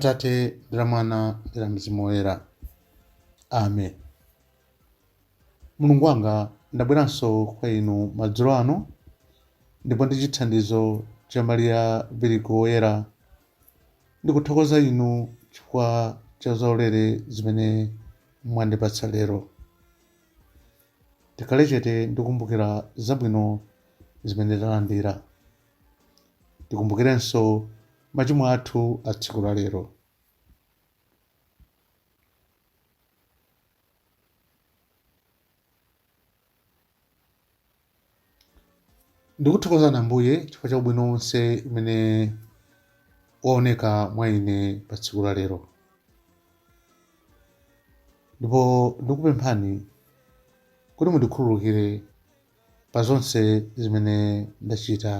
Atate, ndi la Mwana, ndi la Mzimu Woyera. Amen. Mulungu wanga, ndabweranso kwa inu madzulo ano, ndipo ndi chithandizo cha Mariya Virigo Woyera, ndikuthokoza inu chifukwa cha zaulere zimene mwandipatsa lero. Tikhale chete ndi kukumbukira zabwino zimene talandira. Tikumbukirenso machimo athu a tsiku la lero. Ndikuthokozani Ambuye chifukwa cha ubwino wonse umene waoneka mwa ine pa tsiku la lero. Ndipo ndikupemphani kuti mundikhululukire pa zonse zimene ndachita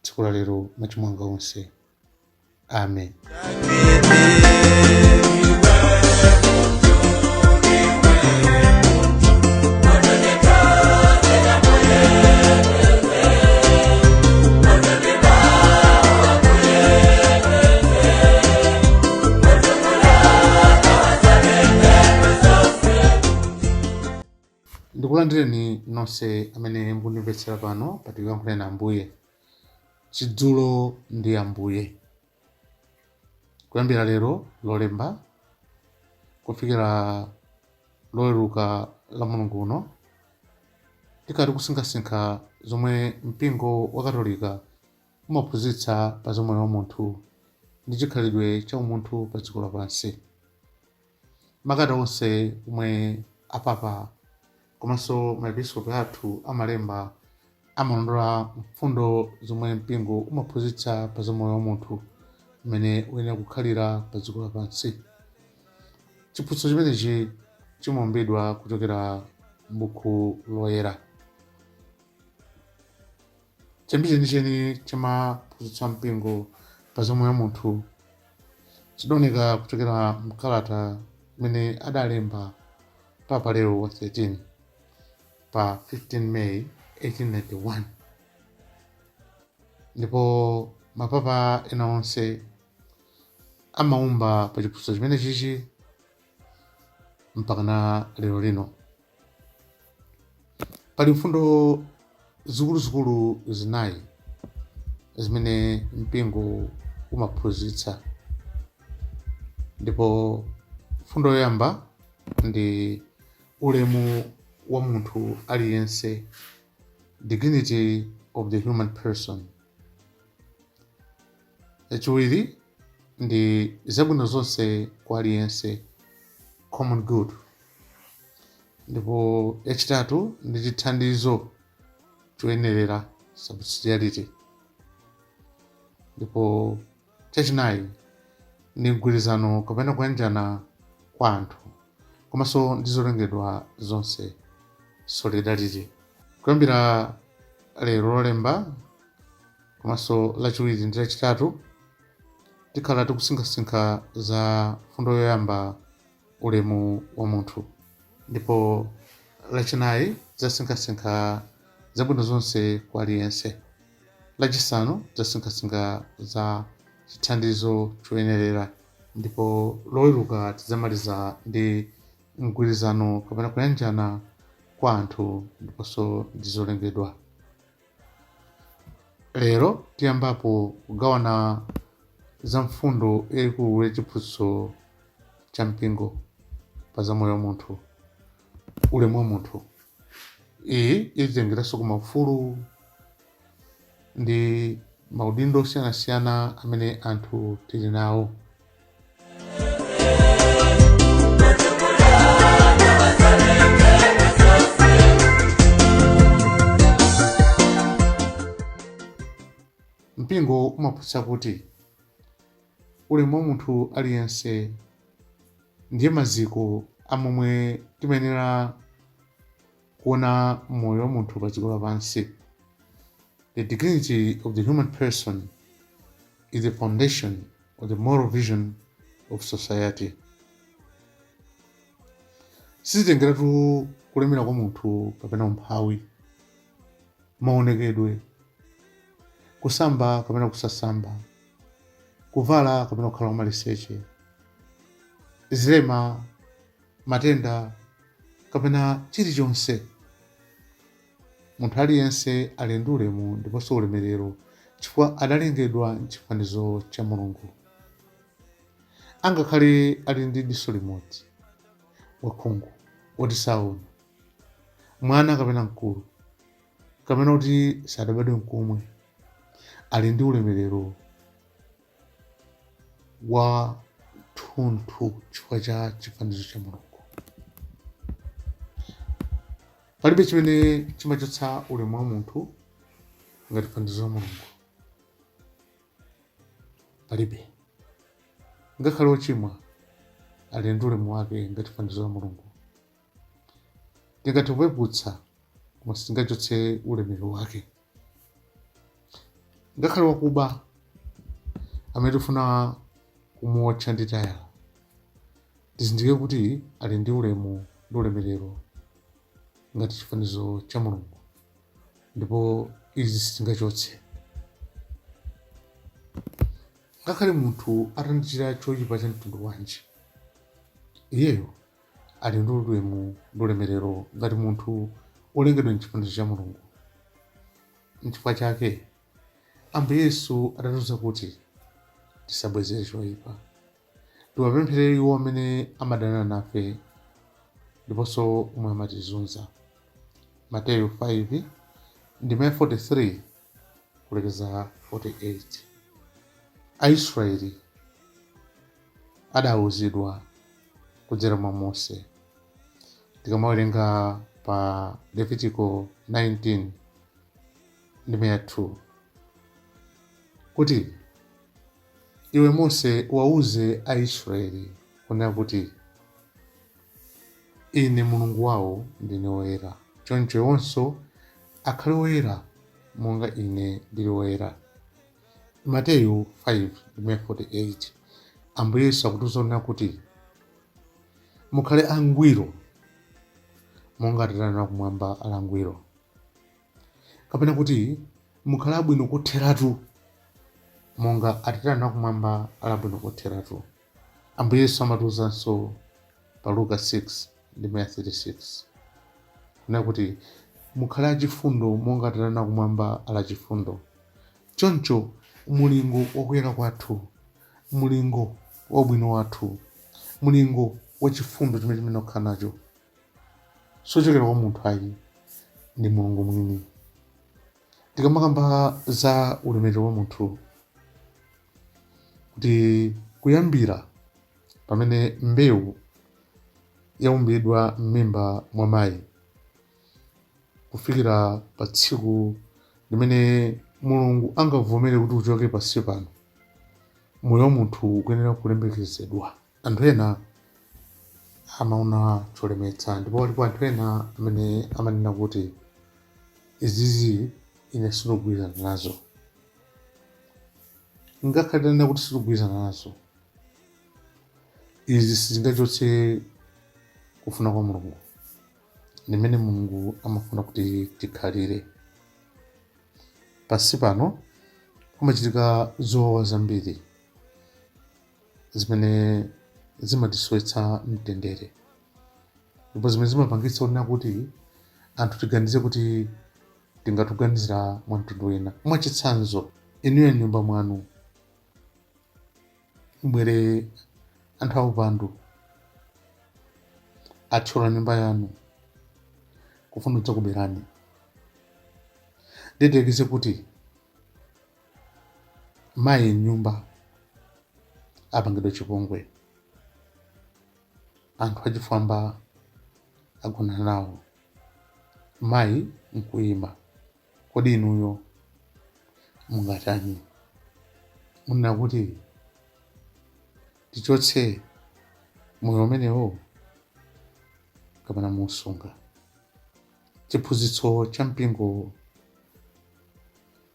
tsiku la lero, machimo anga onse. Amen. Ndikulandireni nonse amene mukundimvetsera pano pa Tikuyankhuleni Ambuye. Chidzulo ndi Ambuye. Kuyambira lero Lolemba kufikira Loweruka la Mulungu uno, tikhala tikusinkhasinkha zomwe mpingo wa Katolika umaphunzitsa pa za moyo wa munthu ndi chikhalidwe cha umunthu pa dziko lapansi. Makalata onse omwe apapa komanso maepiskopi athu amalemba amalondola mfundo zomwe mpingo umaphunzitsa pa za moyo wa munthu mmene uyenera kukhalira pa dziko lapansi. Chiphunzitso chimenechi chimaumbidwa kuchokera m'buku loyera. Chiyambi chenicheni cha maphunzitso a mpingo pa za moyo wa munthu chidaoneka kuchokera mkalata imene adalemba Papa Leo wa 13 pa 15 May 1891, ndipo mapapa ena onse amaumba pa chiphunzitso chimenechichi mpakana lero lino. Pali mfundo zikuluzikulu zinayi zimene mpingo umaphunzitsa, ndipo mfundo yoyamba ndi ulemu wa munthu aliyense, dignity of the human person. Yachiwiri ndi zabwino zonse kwa aliyense, common good. Ndipo yachitatu ndi chithandizo choyenerera, subsidiarity. Ndipo chachinayi ndi mgwirizano kapena kuyanjana kwa anthu komanso ndi zolengedwa zonse, solidarity. Kuyambira lero Lolemba komanso Lachiwiri ndi Lachitatu tikhala tikusinkhasinkha za mfundo yoyamba, ulemu wa munthu, ndipo Lachinayi tidzasinkhasinkha zabwino zonse kwa aliyense, Lachisanu tidzasinkhasinkha za chithandizo choyenerera, ndipo Loweruka tidzamaliza ndi mgwirizano kapena kuyanjana kwa anthu ndiponso ndi zolengedwa. Lero tiyambapo kugawana za mfundo yaikulu ya chiphunzitso cha mpingo pa za moyo wa munthu, ulemu wa munthu. Iyi ititengeranso ku maufulu ndi maudindo osiyanasiyana amene anthu tili nawo. Mpingo umaphunzitsa kuti ulemu wa munthu aliyense ndiye maziko a momwe timayenera kuona moyo wa munthu pa dziko lapansi. The dignity of the human person is the foundation of the moral vision of society. Sizitengeratu kulemera kwa munthu kapena umphawi, maonekedwe, kusamba kapena kusasamba, Kuvala kapena kukhala wamaliseche, zilema, matenda kapena chilichonse, munthu aliyense ali ndi ulemu ndiponso ulemerero chifukwa adalengedwa m'chifanizo cha Mulungu. Angakhale ali ndi diso limodzi, wakhungu, woti saona, mwana kapena mkulu, kapena kuti sadabadwe nkomwe, ali ndi ulemerero wa thunthu chifukwa cha chifanizo cha Mulungu. Palibe chimene chimachotsa ulemu wa munthu ngati fanizo la Mulungu. Palibe. Ngakhale ochimwa ali ndi ulemu wake ngati fanizo la Mulungu. Tingathe kupeputsa koma sitingachotse ulemerero wake. Ngakhale wakuba amene tifuna kumuotcha ndi tayala, tizindikire kuti ali ndi ulemu ndi ulemerero ngati chifanizo cha Mulungu, ndipo izi sitingachotse. Ngakhale munthu atandichita choyipa cha mtundu wanji, iyeyo ali ndi ulemu ndi ulemerero ngati munthu wolengedwa m'chifanizo cha Mulungu. Nchifukwa chake Ambuye Yesu adatiuza kuti tisabwezere choyipa, tiwapempherere iwo amene amadana nafe ndiponso omwe amatizunza. Mateyu 5 ndime 43 kulekeza 48. Aisraeli adawuzidwa kudzera mwa Mose, tikamawerenga pa Levitiko 19 ndime ya 2, kuti iwe Mose wauze Aisraeli kunena kuti ine Mulungu wawo ndine woyera, choncho iwonso akhale woyera monga ine ndili woyera. Mateyu 5 ndime 48, Ambuye Yesu akutiuza kunena kuti mukhale angwiro monga Atate anu akumwamba ali angwiro, kapena kuti mukhale abwino kotheratu monga Atate anu akumwamba ali abwino kotheratu. Ambuye Yesu amatiuzanso pa Luka 6 ndime ya 36 kunena kuti mukhale achifundo monga Atate anu akumwamba ali achifundo. Choncho mulingo wakuyera kwathu, mulingo wa ubwino wathu, mulingo wa chifundo chimene timayenera kukhala nacho sochokera kwa munthu ayi, ndi Mulungu mwini. Tikamakamba za ulemerero wa munthu, kuti kuyambira pamene mbewu yaumbidwa m'mimba mwa mayi kufikira pa tsiku limene Mulungu angavomere kuti uchoke pansi pano, moyo wa munthu ukuyenera kulemekezedwa. Anthu ena amaona cholemetsa, ndipo alipo anthu ena amene amanena kuti izizi ine sindikugwirizana nazo. Ngakhale tanena kuti sitikugwirizana nazo, izi sizingachotse kufuna kwa Mulungu, ndimene Mulungu amafuna kuti tikhalire. Pansi pano kumachitika zowawa zambiri zimene zimatisowetsa mtendere, ndipo zimene zimapangitsa kunena kuti anthu tiganize kuti tingatuganizira mwa mtundu wina. Mwachitsanzo, inuyo m'nyumba mwanu mbwere anthu aupandu athyola nyumba yanu kufuna kudzakuberani. Nditiyerekeze kuti mayi m'nyumba apangidwa chipongwe, anthu achifwamba agonana nawo, mayi nkuyima, kodi inuyo mungatani? Munena kuti tichotse moyo umenewo kapena musunga? Chiphunzitso cha mpingo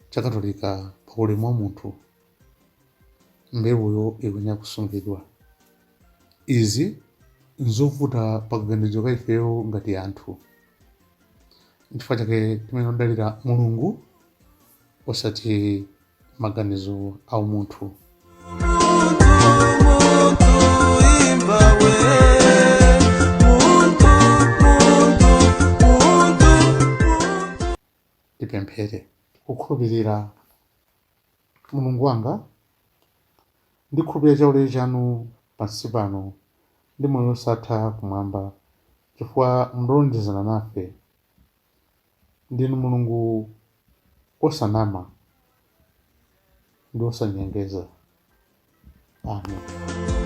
cha Katolika pa ulemu wa munthu, mbewuyo ikuyenera kusungidwa. Izi nzovuta pakaganizidwe ka ifeyo ngati anthu, nchifukwa chake timayenera kudalira Mulungu osati maganizo a umunthu. Tipemphere. Kukhulupirira. Mulungu wanga, ndikhulupirira chaulere chanu pansi pano ndi moyo wosatha kumwamba, chifukwa mudalonjezana nafe. Ndinu Mulungu osanama ndi osanyengeza. Amen.